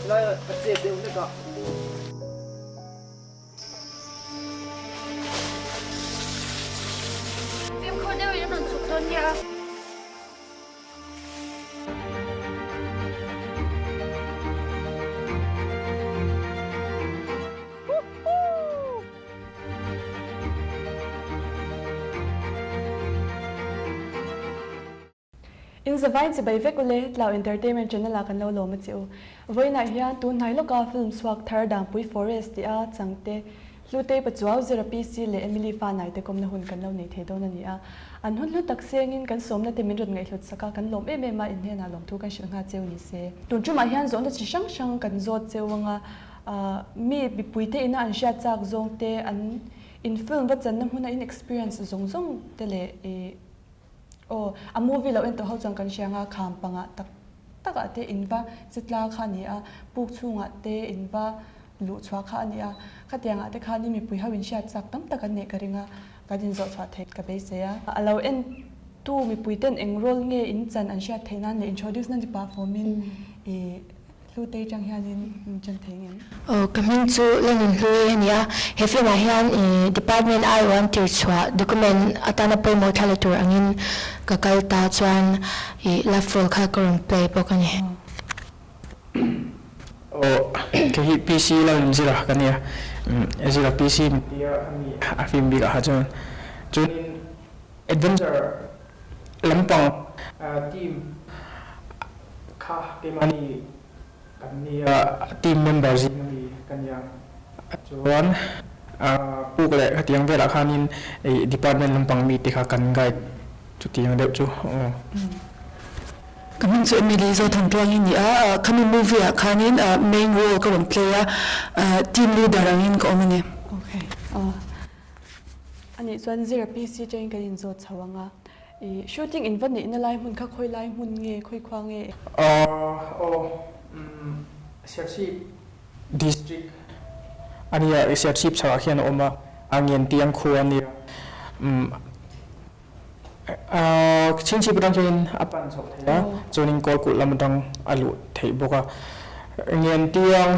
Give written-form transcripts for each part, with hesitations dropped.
Lai a chet deuh hlek a. Fimkhur deuhin an rawn chhuk dawn nia. In zavain chibai vek ule, Tlau Entertainment channel ah kan lo lawm a che u. Vawiinah hian tun hnai lawka film chhuak thar Dangpui Forest tih a changte Hlutei Pachuau, Zira PC leh Emily Fanai te kawmna hun kan lo nei thei dawn a ni a. An hun hlu tak sengin kan sawmna te min rawn ngaihhlut sak a, kan lawm em em a, in hnenah lawmthu kan hrilh nghal cheu ni se. Tun tumah hian zawhna chi hrang hrang kan zawt cheu anga mi mipuite ina an hriat chak zawng te, an in film va channa hmuna in experience zawng zawng te leh i Aw, a movie lo en tawh ho chuan kan hria anga kham pangah tak takah te in va che tla kha a ni a, puk chhungah te in va luh chhuah kha a ni a, khatiangah te khan mipui ho in hriat chak tam tak an neih ka ring a, kan inzawh chhuah theih ka beisei a. A lo en tu mipui ten eng role nge in chan an hriat theih nan leh introduce na ni pah fawmin i Hlutei tang hianin min chan thei ngem? Aw, ka hming chu Lenin Hlui a ni a, he film ah hian i department I one tir chhuah document atana pawimawh thla la tur angin ka kal ta chuan i love role kha ka rawn play bawk a ni. Aw, kei hi PC Lalin Zira ka nia, Zira PC min tia a mi a film bik ah kha chuan chuanin adventure lampang team kha keimahni kan nia team member zing ami ka nia chuan puk leh khatiang velah khanin department lampang mite kha kan guide chutiang deuh chu aw. Ka hming chu Emily Zothantuang i ni a, khami movie ah khanin main role ka rawn play a, team leader angin ka awm a ni. Okay. Anih chuan zira PC tangin kan inzawt chho ang a, i shooting in va neihna lai hmun kha khawi lai hmun nge, khawi khua nge? Aw, Serchhip District a nia, Serchhip chhakah khian a awm a, a Ngiantiang khua a nia. Chhinchhip atang khianin a pan chhoh thei a, chuanin Kawlkulh lam atang a luh theih bawk a. Ngiantiang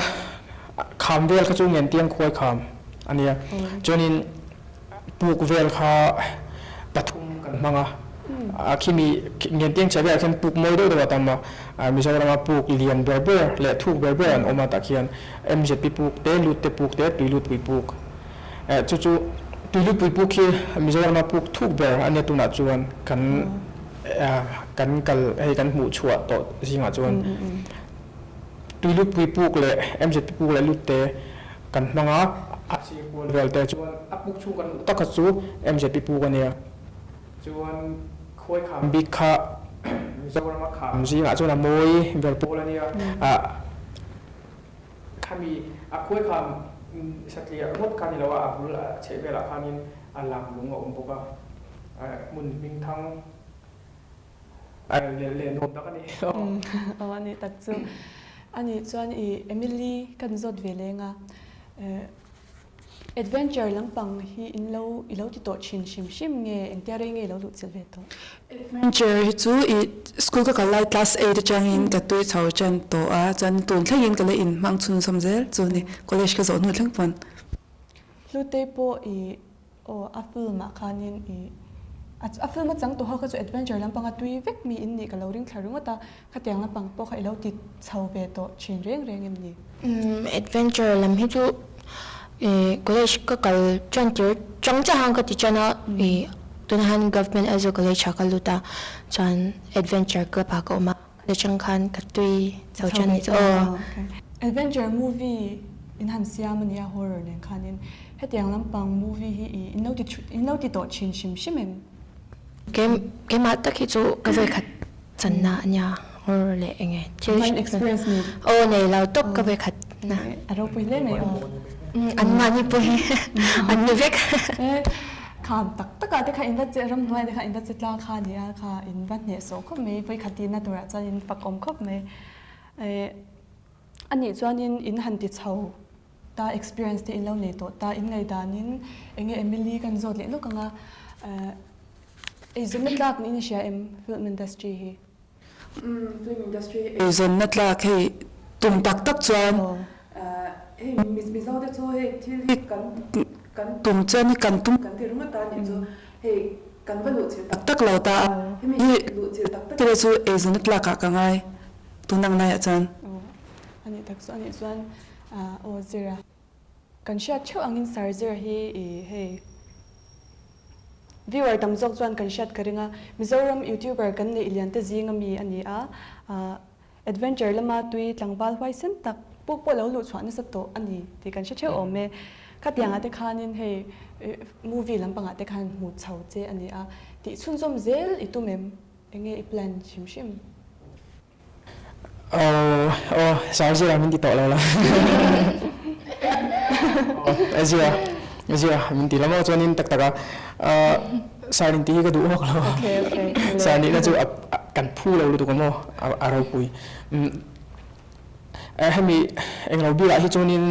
kham vel kha chu Ngiantiang khuai kham a nia, chuanin puk vel kha pathum kan hmang a. A khimi Ngiantiang chhia velah khian puk mawi deuh deuh a tam a, Mizorama puk lian ber ber leh thuk ber ber an awm a, tah khian MZP puk te, Lut te puk te, Tuilutpui puk. Chu chu Tuilutpui puk hi Mizorama puk thuk ber a nia tunah chuan kan kan kal hei kan hmuh chhuah tawh zingah chuan Tuilutpui puk leh MZP puk leh lut te kan hmang a, a sir kual vel te chuan a puk chhung kan hmuh tak kha chu MZP puk a nia. Chuan khawi kham bik kha Mizorama kham zingah chuan a mawi ber pawl a nia. Khami a khuai khan satliah ngawt kha ni lo a, a bul a chheh velah khanin a lang lung a awm bawk a, hmun hming thang leh leh nuam tak a ni. Aw a nih tak chu. A nih chuan i Emily kan zawt ve leng a. Adventure lampang hi in lo i lo ti tawh thin hrim hrim nge engtia rei nge i lo luh chilh ve tawh? Adventure hi chu i school ka kal lai class eight atangin ka tui chho tan tawh a, chuan tun thlengin ka la inhmang chhunzawm zel chu ni college ka zawh hnu thleng pawn. Hlutei pawh i aw a film ah khanin i a film a chang tawh ho kha chu adventure lampanga tui vek mi in nih ka lo ring thla ringawt a, khatiang lampang pawh kha i lo ti chho ve tawh thin reng reng em ni? Adventure lam hi chu college ka kal tan tir chang chiah han ka ti tan a, tunah hian Government Aizawl College ah ka lut a, chuan adventure club ah ka awm a, khata chang khan ka tui chho tan a ni chu aw. Adventure movie in han siam a nia horror nen khanin hetiang lampang movie hi i in lo ti in lo ti tawh thin hrim hrim em? Keimah tak hi chu ka vawikhat channa a nia horror leh eng nge thil aw nei lo tawp ka vawikhat na. A ropui hle mai aw. An mahni pawh hi an ni vek. Kham tak tak ah te kha in va che ramhnuai te kha in va che tlang kha nia kha in va hnehsawh khawp mai vawikhat tihna turah chuan in fak awm khawp mai. A nih chuanin in han ti chho ta experience te in lo nei tawh ta in ngaihdanin eng nge Emily kan zawt leh lawk ang a eizawnna tlak niin i hria em film industry hi? Film industry eizawnna tlak hei. Tum tak tak chuan hei Mizo te chu hei thil hi kan kan tum chuan hi kan tum kan ti ringawt a nih chu hei kan va luh chilh tak tak lo ta a, hemi hi luh chilh tak tak ila chu eizawnna tlak ah ka ngai tun ang laiah chuan. Aw a nih tak chu a nih chuan aw Zira kan hriat theuh angin Sir Zira hi i hei viewer tam zawk chuan kan hriat ka ring a, Mizoram youtuber kan neih lian te zing ami a ni a, Adventure lama tui tlangval huaisen tak puk pawh lo luh chhuah nasa tawh a ni tih kan hre theuh awm e. Khatiangah te khanin hei movie lampangah te khan hmu chho che a ni a, tih chhunzawm zel i tum em? Enge i plan hrim hrim? Aw aw Sir Zira min ti tawh lo la. Aw Zira Zira min ti la maw chuanin tak taka Sir in tih hi ka duh vak lo. Sir nihna chu kan phu lo lutuk a maw a ropui. Hemi englo bilah hi chuanin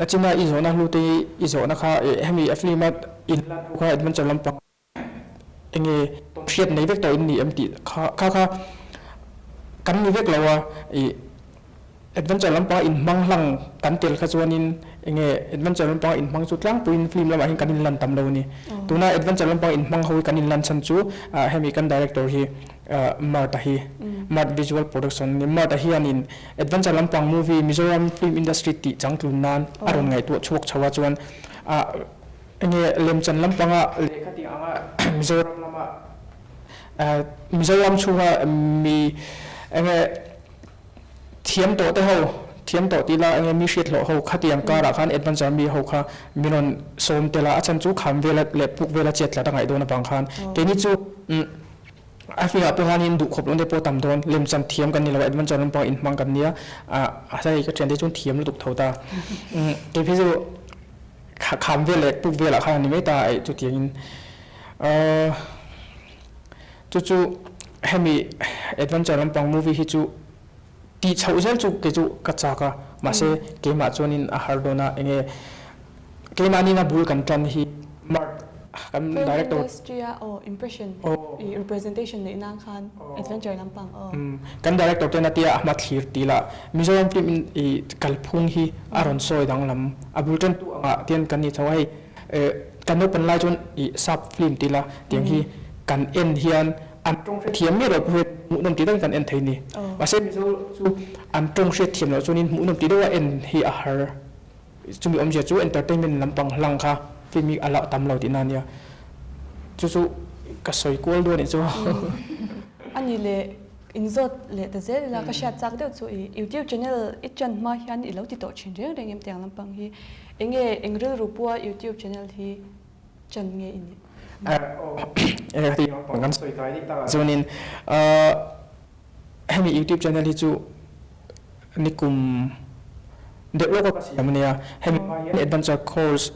china i zawhna hlu te i zawhna kha hemi a film a in lan ho kha adventure lampang enge hriat nei vek tawh in ni em tih kha kha kha kan ni vek lo a ih Adventure lampanga inhmang hlang kan tel kha chuanin enge adventure lampanga inhmang chu tlangpuiin film lamah hian kan inlan tam lo a ni. Tuna adventure lampanga inhmang ho hi kan inlan chhan chu hemi kan director hi Martha hi Mart Visual Production a ni. Martha hianin adventure lampang movie Mizoram film industry tih changtlun nan a rawn ngaihtuah chhuak chho a chuan enge lemchan lampanga lehkha tih anga Mizoram lama Mizoram chhunga mi enge Thiam tawh te ho, thiam tawh tih la enge mi hriat hlawh ho khatiang karah khan adventure mi ho kha min rawn sawm tel a, a chhan chu kham vela leh puk vela chet tlat a ngaih dawn avang khan keini chu a hmingah pawh hianin duh khawp loh te pawh tam dawn, lemchan thiam kan ni lo a, adventure lampang inhmang kan nia, hei ka thiante chuan thiam lutuk tho ta. Kei phei chu kham vel leh puk velah khan a ni mai ta a chutiangin. Chu chu hemi adventure lampang movie hi chu tih chhoh zel chu kei chu ka chak a, mahse keimah chuanin a har dawn a, enge keimahnin a bul kan tan hi Mark kan director Film industry a aw impression i representation neih nan khan adventure lampang aw. Kan director ten a tia a hma thlir tih lah Mizoram film in i kalphung hi a rawn sawi danglam a bul tantu angah tian kan ni chho a hei Kan naupan lai chuan ih sap film tih la tiang hi kan en hian an tawng hrethiam miah loh pawh hi hmuhnawm tih deuhin kan en thei a ni. Mahse Mizo chu an tawng hriatthiam loh chuanin hmuhnawm tih deuha en hi a har. Chumi awmzia chu entertainment lampang hlang kha film hi a la tam lo tihna a nia. Chu chu ka sawi kual duh a nih chu. A ni leh inzawt leh ta zel ila ka hriat chak deuh chu i YouTube channel i chan hma hian i lo ti tawh thin reng reng em tiang lampang hi. Enge eng rilru pua YouTube channel hi chan nge i nih? Enge heti lampang kan sawi kai daih takah chuanin hemi YouTube channel hi chu nikum deuh lawka ka siam ania, hemi hma hian adventure course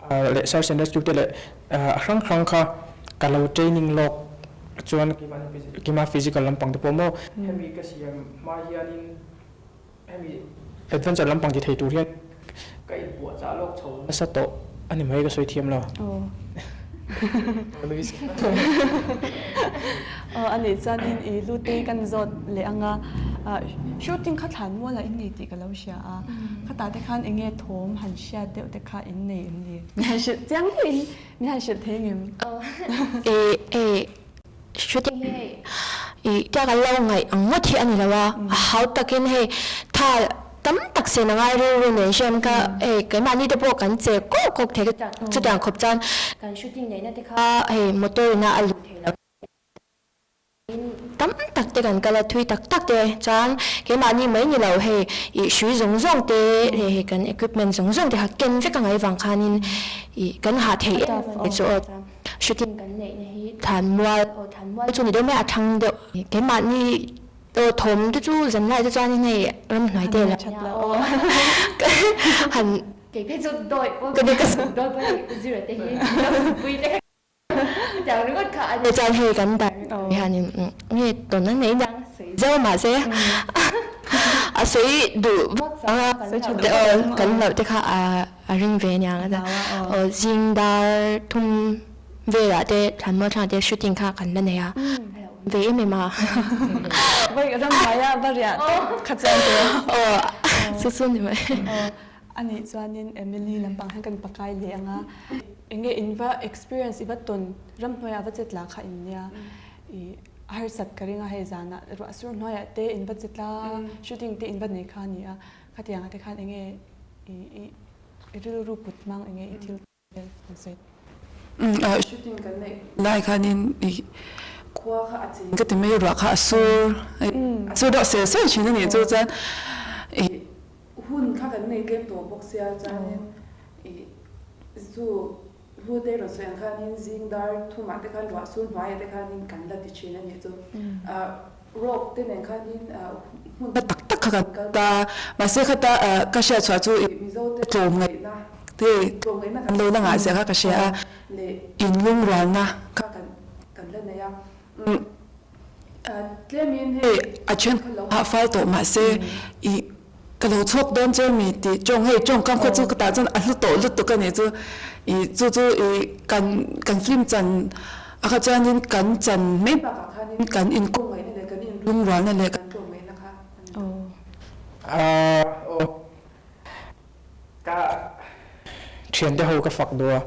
leh search and rescue te leh a hrang hrang kha ka lo training lawk chuan keimah physical lampang te pawh maw hemi ka siam hma hianin Hemi adventure lampang ti thei tur hian ka inpuahchah lawk chho nasa tawh a ni mai ka sawi thiam lo. Aw a nih chuanin i hlute kan zawt leh ang a, shooting kha thlan mualah in nei tih ka lo hria a, khatah te khan enge thawm han hriat deuh te kha in nei em ni? Min han hrilh chiang deuhin min han hrilh thei ngem? Aw Shooting hi hei ih tia kan lo ngaih ang ngawt hi a ni lo a, a hau takin hei tha tam tak sen a ngai rilru nen hriam kha hei keimahni te pawh kan che kawk kawk thei ka chutiang khawp chuan kan shooting neihna te kha hei motor ina a luh theih loh in tam tak te kan kal a thui tak tak te chuan keimahni mai ni lo hei ih hrui zawng zawng te hei hei kan equipment zawng zawng te kha ken vek a ngaih vang khanin ih kan hah thei em em a ni chu aw. Shooting kan neihna hi Thlanmual, aw Thlanmual chu ni deuh mai a, a thang deuh. Keimahni aw thawm te chu zanlai te chuanin hei ramhnuai te lam nia aw han Kei phei chu dawi pawh ka ni ka suk dawi pawh hei zira te hi pui te tiang ringawt kha a ni. Chuan hei kan director hianin nge tawn a nei dang sawi zeuh mahse a sawi duh vak vang a kan hlauh te kha a A ring ve aniang a aw zing dar thum velah te thlanmual thlangah te shooting kha kan la nei a, a lo awm ve em em a. Vai ramhnuaia va riah tawp kha chuan tur a. Aw chu chu ni mai. Aw anih chuanin Emily lampang hian kan pakai leh ang a. Enge in va experience i va tawn ramhnuaia va chetla kha in nia. I a harsat ka ring a hei zanah ruah sur hnuaiah te in va chetla shooting te in va nei kha a ni a. Khatiangah te khan enge i i rilru put hmang enge i thil Shooting kan neih lai khanin i khua kha a cheng ka ti mai a, ruah kha a sur a sur deuh sel sel thin a nih chu chuan i hun kha kan nei tlem tawh bawk sia chuanin i zu hlu te rawn sawi ang khanin zing dar thumah te khan ruah sur hnuaiah te khanin kan la ti thin a nih chu. Rock te nen khanin hmun hla tak tak kha kan kal ta a, mahse khata ka hriat chhuah chu Mizo te tlawmngaihna te tlawmngaihna kan lo la ngah zia kha ka hria a, leh inlungrualna kha kan kan la nei a, tlemin hei a then kha lo hah fal tawh mahse ih Ka lo chhuak dawn che mi tih tawng hei tawngkam kha chu ka tah chuan a hlu tawh lutuk a nih chu ih chu chu ih kan kan film chan a kha chuanin kan chan mai bakah khanin kan inkawng ngaihna leh kan inlungrualna leh kan tlawm ngaihna kha a ni tawh. Aw ka thiante ho ka fak duh a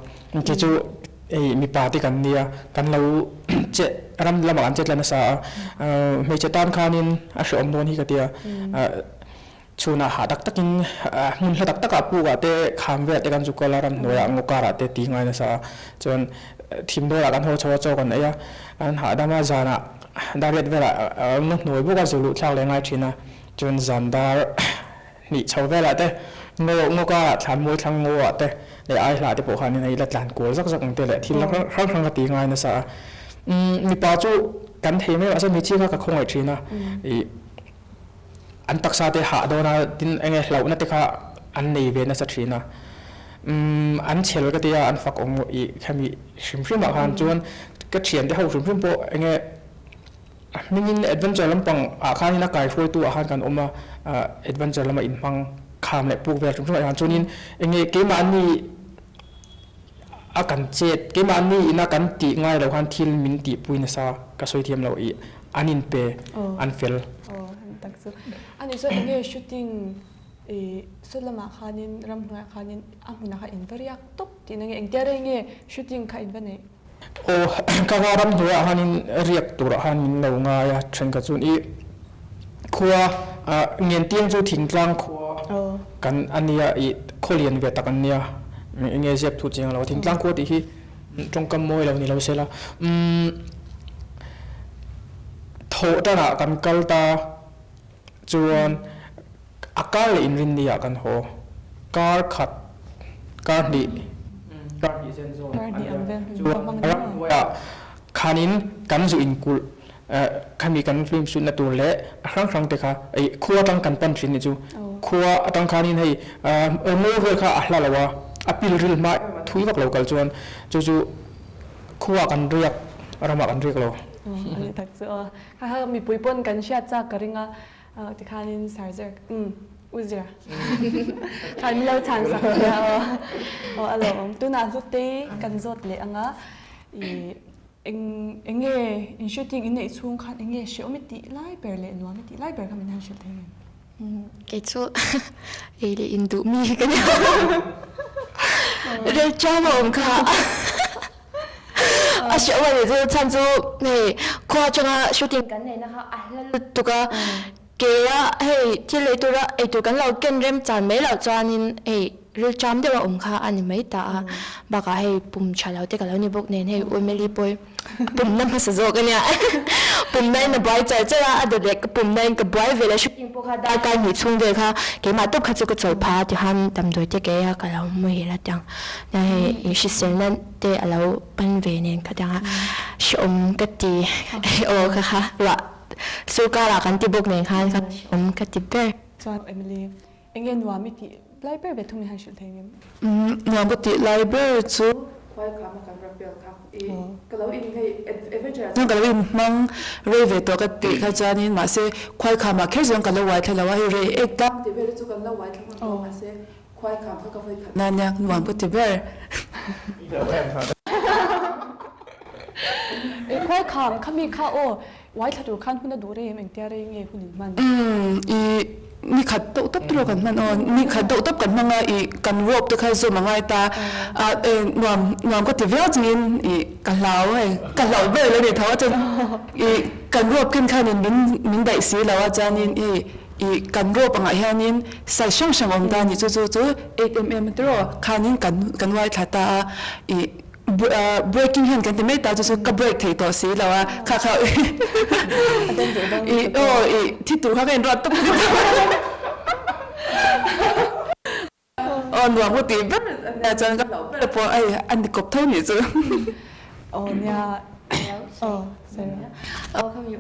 kei chu hei mipa te kan nia kan lo che ram lamah kan che tla nasa a hmeichhe tan khanin a hrehawm dawn hi ka tia chhunah hah tak takin hmun hla tak takah pukah te kham velah te kan zu kal a ramhnuaiah ngaw karah te ti ngai nasa a chuan thim dawrah kan haw chho a chaw kan ei a an hahdam a zanah dariat velah ngaw hnuai bawk a zu luh thlak leh ngai thin a chuan zan dar Hnih chho velah te, ngaw ngaw karah thlan mawi thlang ngaw ah te leh ai hlah te pawh khanin hei la tlan kual zak zak ang te leh thil hrang hrang ka ti ngai nasa a. Umm mipa chu kan thei mai mahse hmeichhia kha ka khawngaih thin a, ih an taksa te hah dawn a tin enge hlauhna te kha an nei ve nasa thin a. Umm an chhel ka tia an fak awm ih khami hrim hrim ah khan chuan ka thian te ho hrim hrim pawh enge A hmingin adventure lampang ah khanin a kaihruaitu ah khan kan awm a, adventure lama inhmang kham leh puk vel hrim hrim ah hian chuanin enge keimahni a kan chet keimahni ina kan tih ngai loh khan thil min tihpui nasa ka sawi thiam loh ih an inpe an fel. Aw an tak chu a nih chuan enge shooting ih saw lamah khanin ramhnuaiah khanin a hmunah khan in va riak tawp tihna nge engtia rei nge shooting kha in va neih? Aw, ka va ram hnuaiah khanin riak turah khan min lo ngai a, thenkhat chuan i khua Ngentiang chu thingtlang khua kan a nia, i khaw lian ve tak an nia, enge ziak thu chiang lo, thingtlang khua tih hi tawngkam mawi lo ni lo se la, umm thawh tanah kan kal ta chuan A kar leh inrinni ah kan haw. Kar khat, kar hnih, kar hnih zen zawn a nia. Chuan ramhnuaiah khanin kan zu inkulh khami kan film shoot na tur leh a hrang hrang te kha ei khua atang kan pan thin nih chu. Khua atang khanin hei ngaw vel kha a hla lo a, a pil ril hma em a thui vak lo kal chuan chu chu khua kan riak ramah kan riak lo. A ni tak chu aw. Kha kha mipui pawn kan hriat chak ka ring a. Tikhanin Sarzir umm U Zira khan min lo chhan sak nia aw. Aw a lawmawm. Tunah Hlutei kan zawt leh ang a, i eng eng nge in shooting in neih chhung khan eng nge hrehawm i tih lai ber leh nuam i tih lai ber kha min han hrilh thei ngem? Kei chu ei leh in duh mi hi ka nia. Rel chang a awm kha. A hrehawm a nih chu chhan chu hei khua atanga shooting kan neihna kha a hla lutuk a, kea hei thil ei tura ei tur kan lo ken rem chan mai loh chuanin hei rilṭam deuh a awm kha a ni mai ta a, bakah hei pum tha lo te ka lo ni bawk nen hei Umeli pawh pumna hmasa zawk a nia pumna in a buai char char a, a dawt leh ka pumna in ka buai ve leh shooting pawh kha darkar hnih chhung vel kha keimah tawp kha chu ka chawlh phah a tihan damdawi te kei a ka lo muhil a tiang hei inhriselna te a lo pan ve nen kha tianga hrehawm ka ti aw kha kha ruah sawrkarah kan ti bawk nen khan kha hrehawm ka ti ber. Chuan Emily, enge nuam i tih lai ber ve thung i han hrilh thei ngem? Nuam ka tih lai ber chu Khuai kham a kan rappel kha i ka lo in hei adventure ah chuan ka lo in hmang rei ve tawh ka tih kha chuanin mahse khuai khamah kher chuan ka lo uai thla lo a hei rei ek tlang tih vel hi chu kan lo uai thla hman tawh mahse Khuai kham kha ka vawi khat na nia nuam ka ti ber. Khuai kham kha mi kha aw. Uai thla tur khan hun a duh rei em engtia rei nge hun in hman? Umm i ni khat deuh tawp tur kan hman aw, ni khat deuh tawp kan hmang a i kan rope te kha zawm a ngai ta a e nuam nuam ka ti viau chungin i ka hlau hei ka hlauh ber lo ni tho a chuan i kan rope ken khanin min min daih si lo a chuanin i i kan rope angah hianin size hrang hrang awm ta a ni chu chu chu 8mm tiraw khanin kan kan uai thla ta a i Breaking hian kan ti mai ta chu chu ka break thei tawh si lo a kha kha i aw i thi tur kha ka inruat tawp aw nuam ka tih ber ania chuan ka hlauh ber pawh hei a ni kawp tho nih chu. Aw nia aw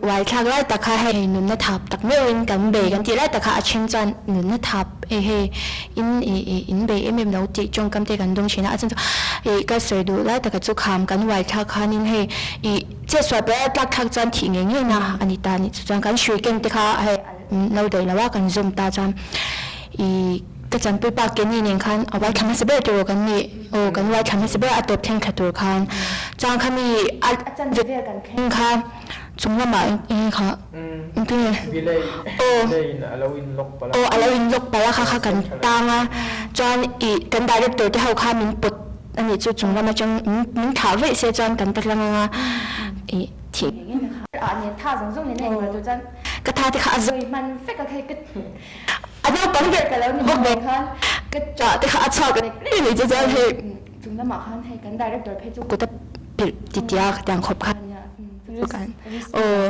Uai thlak lai tak kha hei nunna thap tak meuhin kan bei kan tih lai tak kha a then chuan nunna thap hei hei in ih in bei em em lo tih tawngkam te kan dawng thin a, a chhan chu ih ka sawi duh lai taka chu kham kan uai thlak khanin hei ih chetsual pawh a tlak thlak chuan thih ngei ngei na a ni ta a nih chu chuan kan hrui ken te kha hei lo daih lo a kan zawm ta chuan ih ka chanpui pa Kenny nen khan a uai thla hmasa ber tur kan nih aw kan uai thla hmasa ber a tawp thleng thla tur khan chuan khami a chanve vel kan thleng kha chung lamah eng kha engtin nge aw aw a lo in lock palh a kha kha kan tang a chuan ih kan director te ho kha min pawt a nih chu chung lam atang min thlah vaih se chuan kan ta tlang anga ih thih ngei ngei na kha ah nen tha zawng zawng nen a inrual tur chuan ka tha te kha a zawi hman vek a kha ka A naupang ber ka lo ni bawk nen khan ka ṭah te kha a chhuak lek lek a nih chu chuan hei chung lamah khan hei kan director phei chu kut a pilh ti tia khatiang khawp khan chu kan aw.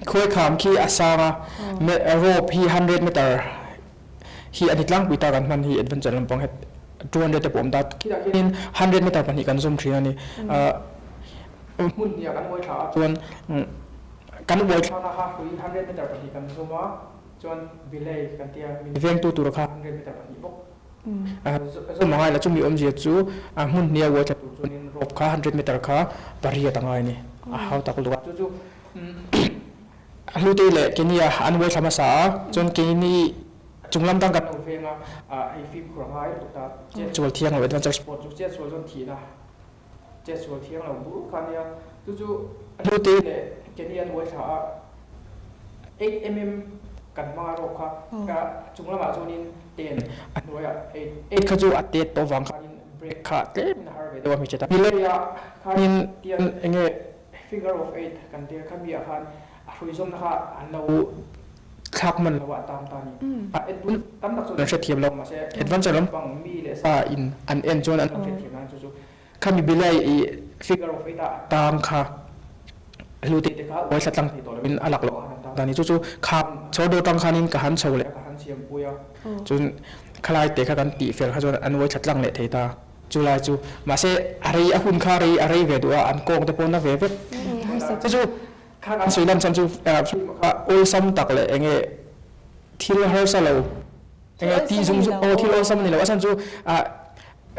Khuai kham khi a sang a, rope hi 100 meter hi a ni tlangpui ta kan hman hi adventure lampang het 200 te pawh awm ta khitah khianin 100 meter pahnih kan zawm thin a ni. Hmun hnih ah kan uai thla a chuan kan uai thlakna kha hrui 100 meter pahnih kan zawm a chuan belay kan tia min vengtu tur kha 100 meter pahnih bawk zawm a ngai la chumi awmzia chu hmun hnih a uai thla tur chuanin rope kha 100 meter kha pariat a ngai a ni a hau tak lutuk a chu chu A hlutei leh Kenya an uai thla hmasa a, chuan keini chunglam dang kan lo veng a, hei fimkhur a ngai lutuk ta. Chetsual thiang lo adventure sport chu chetsual chuan thihna chetsual thiang lo bur kha ania. Chu chu a hlutei leh Kenya an uai thla a, 8mm kan hmang a rawk kha, chunglamah chuanin ten a hnuaiah eight kha chu a tet tawh vang khanin brake kha tlemin a har ve deuh a hmeichhe ta. Milei ah khanin tian enge Figure of eight kan tir kha mi ah khan a hrui zawmna kha an lo thlak hman lo a tam ta ni. A en tun tam tak chuan an hrethiam lo mahse adventure lampang mi leh sa in an en chuan an lo hrethiam nan chu chu khami bilai i figure of eight a tang kha hlute te kha uai thla tlang thei tawh lo in a lak loh khan an tang ta ni. Chu chu kham chhawr deuh tang khanin ka han chho leh a ka han siam pui a chuan khalai te kha kan tih fel kha chuan an uai thla tlang leh thei ta. Chu lai chu mahse a rei a hun kha a rei a rei ve duh a an kawng te pawh na ve vek. Chu chu kha kan sawi lan chhan chu film kha awlsam tak leh enge thil harsa lo enge tih zung zung aw thil awlsam a ni lo a chhan chu ah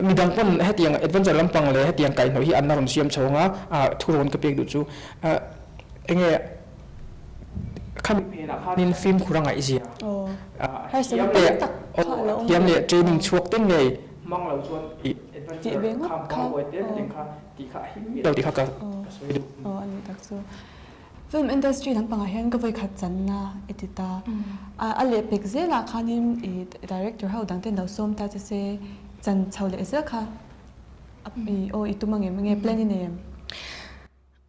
midang pawn hetiang adventure lampang leh hetiang kaihhnawh hi an la rawn siam chho ang a thurawn ka pek duh chu ah enge Khami phenah khanin fimkhur a ngaihzia thiam leh training chhuak te ngei hmang lo chuan i adventure kham pang buai te hetiang kha tih kha a him miah lo tih kha ka sawi duh. Aw a nih tak chu. Film industry lampangah hian ka vawikhat channa i ti ta. A lehpek zelah khanin i director ho dang ten lo sawm ta che se chan chho leh zel kha aw i tum ang em nge plan i nei em?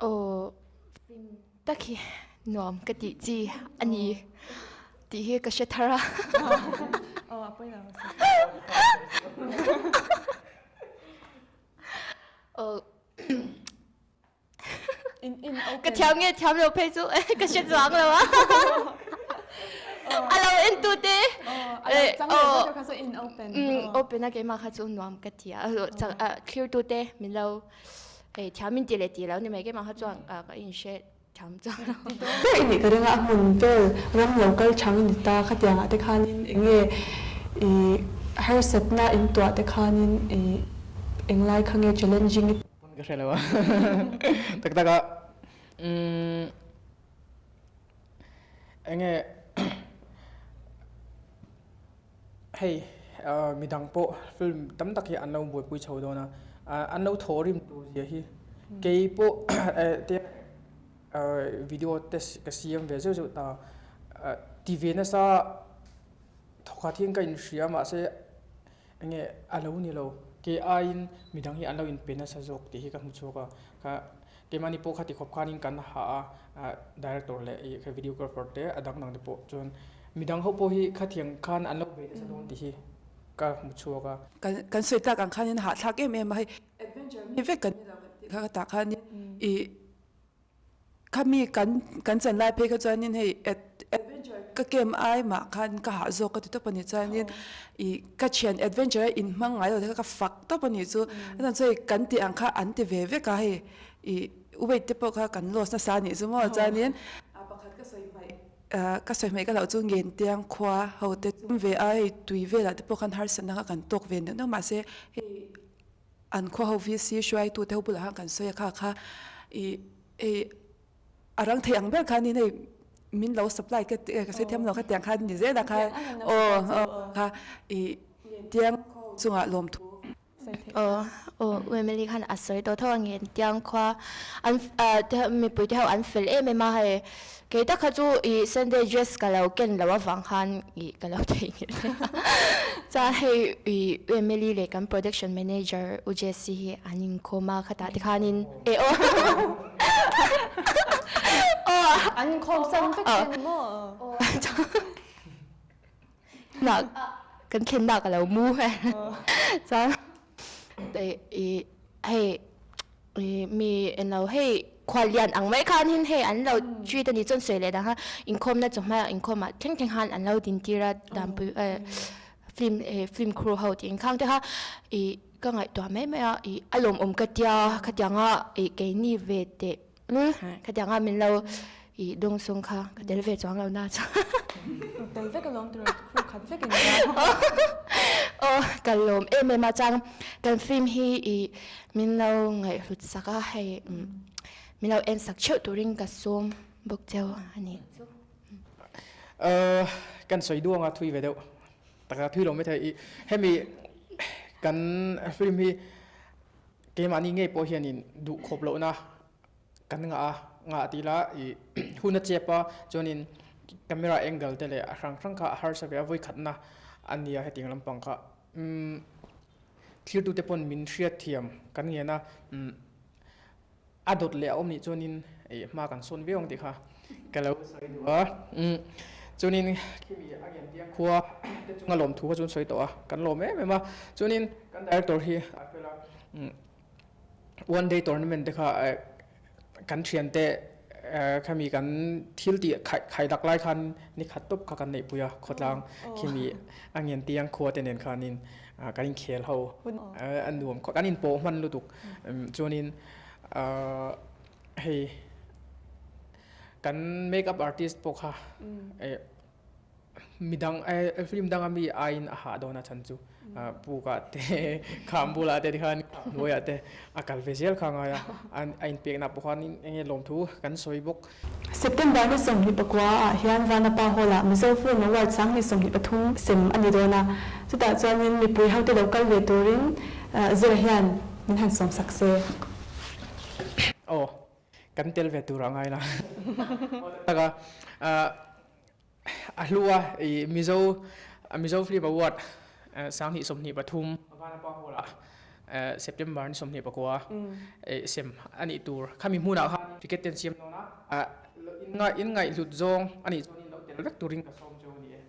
Aw film tak hi nuam ka tih chi a ni tih hi ka hre thar a. Aw a pawi lo. Aw ka thiam nge thiam lo phei chu ka hre chuang lo a. A lo en tu te. Aw open a keimah kha chu nuam ka ti a thlir tu te min lo Hei thiam in ti leh ti lo ni mai keimah kha chuan ka in hre thiam chuang lo. Ber i nih ka ring a, a hmun vel ram lo kal chang i ni ta, khatiangah te khanin eng nge i harsatna in tuah te khanin i englai kha nge challenging i Pawn ka hre lo a tak tak a umm eng nge hei midang pawh film tam tak hi an lo buaipui chho dawn a. An lo thaw rim tur zia hi kei pawh te video te ka siam ve zeuh zeuh ta ti ve nasa thawkhat hian ka inhria mahse enge a lo ni lo kei aiin midang hi an lo inpe nasa zawk tih hi ka hmu chhuak a ka keimahni pawh khati khawp khanin kan ha a director leh ih videographer te a dang dang te pawh chuan midang ho pawh hi khatiang khan an lo bei nasa dawn tih hi ka hmu chhuak a. Kan kan sawi tak ang khanin hahthlak em em a hei adventure mi vek kan ni lo kan tih kha ka tah khanin ih khami kan kan chan lai phei kha chuanin hei adventure ka camp ai mah khan ka hah zawk ka ti tawp a ni chuanin ih ka thian adventure a inhmang ngai lo te kha ka fak tawp a ni chu a chuan chu hei kan tih ang kha an ti ve vek a hei ih weight te pawh kha kan loss nasa a nih chu maw chuanin a pakhat ka sawi hmaih Ka sawi hmaih ka loh chu Ngentiang khua ho te chum ve a, hei tui velah te pawh khan harsatna kha kan tawk ve neuh neuh mahse hei an khua ho VC hruaitu te ho bulah khan kan sawi a kha kha ih hei a rang thei ang ber khanin hei min lo supply ka ka sawi thiam lo kha tiang khan ni zel a kha aw kha ih Ngentiang khaw ho chungah lawmthu Aw aw U Emily khan a sawi tawh tho a nge tiang khua an mipui te ho an fel em em a hei kei tak kha chu ih Sunday dress ka lo ken loh avang khan ih ka lo theihnghilh hle a chuan hei ih U Emily leh kan production manager U Jessie hi an inkhawm a khatah te khanin eh aw aw an inkhawm san vek che ni maw? Nak kan thlen nak a lo mu chuan i hei mi englo hei khuallian ang mai khan hin hei an lo treat a ni chuan sawi leh dang kha inkhawmna chawhma ah inkhawm ah thleng thleng khan an lo din tir a danpui film film crew ho tih inkhang te kha i ka ngaihtuah mai mai a i a lawmawm ka tia khatianga i keini ve teh Khatiang a min lo i dawng sawng kha ka tel ve chuang lo na chuan. Tel vek alawm tur crew khat vek in nia. Aw ka lawm em em a chuan kan film hi i min lo ngaihhlut sak a hei min lo en sak theuh turin ka sawm bawk cheu a ni. Kan sawi duang a thui ve deuh tak a thui lo maithei i hemi kan film hi Keimahni ngei pawh hianin duh khawp lohna kan ngah a, ngah tih lah i hun a chep a, chuanin camera angle te leh a hrang hrang kha a harsa ve a, vawikhatna a nia hetiang lampang kha. Umm thiltute pawn min hriatthiam kan ngen a, umm a dawt leh a awm nih chuanin ih hma kan sawn viau ang tih kha ka lo sawi duh a. Umm chuanin khimi a ngen tiang khua te chunga lawmthu kha chu an sawi tawh a, kan lawm em em a, chuanin kan director hi a fel a, umm one day tournament te kha kan thiante khami kan thil tih khai dak lai khan ni khat tawp kha kan neihpui a khawtlang khimi a ngen tiang khua te nen khanin kan inkhel ho a nuam kan inpawh hman lutuk chuanin hei kan make up artist pawh kha midang film danga mi aiin a hah dawn a chhan chu pukah te kham bulah te tikhan hnuaiah te a kal ve zel kha ngai a a inpekna pawh khan enge lawmthu kan sawi bawk. September ni 24 ah hian Vanapa Hall ah Mizo Film Award 2023 sem a ni dawn a, chutah chuanin mipui hote lo kal ve turin Zira hian min han sawm sak se. Aw, kan tel ve tur a ngai la. Taka A hlu a, i Mizo Mizo Film Award 2023 Vanapa Hall ah September ni 24 sem a nih tur. Khami hmunah khan ticket te an siam dawn a, in ngaihhlut zawng a nih chuan in lo tel vek turin ka sawm cheu a ni e.